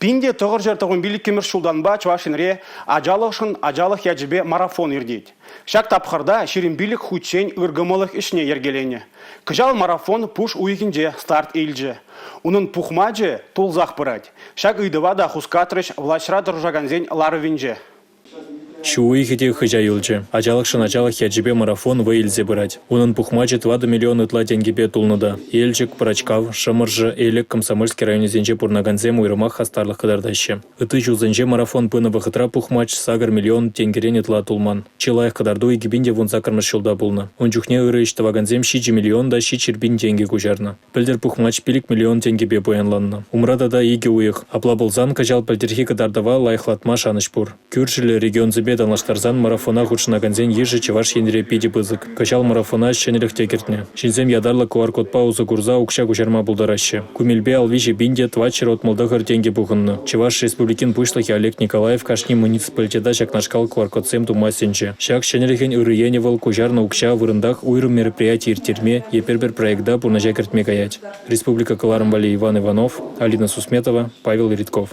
1995-мӗш ҫултанпа Чӑваш Енре «Ачалӑхшӑн ачалӑх ячӗпе» марафон иртет. Ҫак тапхӑрта 25 хутчен ыр кӑмӑллӑх ӗҫне йӗркеленӗ. Кӑҫал марафон пуш уйӑхӗнче старт илчӗ. Унӑн пухмачӗ тулсах пырать. Ҫак ыйтӑва та хускатрӗҫ влаҫра тӑрӑшакансен ларӑвӗнче. Ҫу уйӑхӗ те хыҫа юлчӗ. Ачалӑхшӑн ачалӑх ячӗпе марафон вӑй илсе пырать. Унӑн пухмачӗ 4 миллион ытла тенкӗпе тулнӑ та. Елчӗк, Пӑрачкав, Шӑмӑршӑ, Элӗк, Комсомольски районӗсенче пурӑнакансем уйрӑмах хастарлӑх кӑтартаҫҫӗ. Ытти ҫулсенче марафон пынӑ вӑхӑтра пухмач 8 миллион тенкӗрен ытла тулман. Чи лайӑх кӑтарту 2018-мӗш ҫулта пулнӑ. Ун чухне ырӑ ӗҫ тӑвакансем 7 миллион та 700 пин тенкӗ куҫарнӑ. Пӗлтӗр пухмач 5 миллион тенкӗпе пуянланнӑ. Умра тата икӗ уйӑх. Апла пулсан кӑҫал пӗлтӗрхи кӑтартӑва лайӑхлатма шанӑҫ пур. Кӳршӗллӗ регионсемпе танлаштарсан марафона хутшӑнакансен йышӗ Чӑваш Енре питӗ пысӑк. Кӑҫал марафона ҫӗнӗлӗх те кӗртнӗ. Ҫынсем ятарлӑ QR-кодпа усӑ курса укҫа куҫарма пултараҫҫӗ. Ку мелпе 53 пин те 469 тенкӗ пухӑннӑ. Чӑваш Республикин Пуҫлӑхӗ Олег Николаев кашни муниципалитета ҫакнашкал QR-кодсем тума сӗнчӗ. Ҫак ҫӗнӗлӗхӗн ырӑ енӗ вӑл куҫарнӑ укҫа вырӑнтах уйрӑм мероприяти ирттерме е пӗр-пӗр проекта пурнӑҫа кӗртме каять. Республика кӑларӑм валли Иван Иванов, Алина Сусметова, Павел Ритков.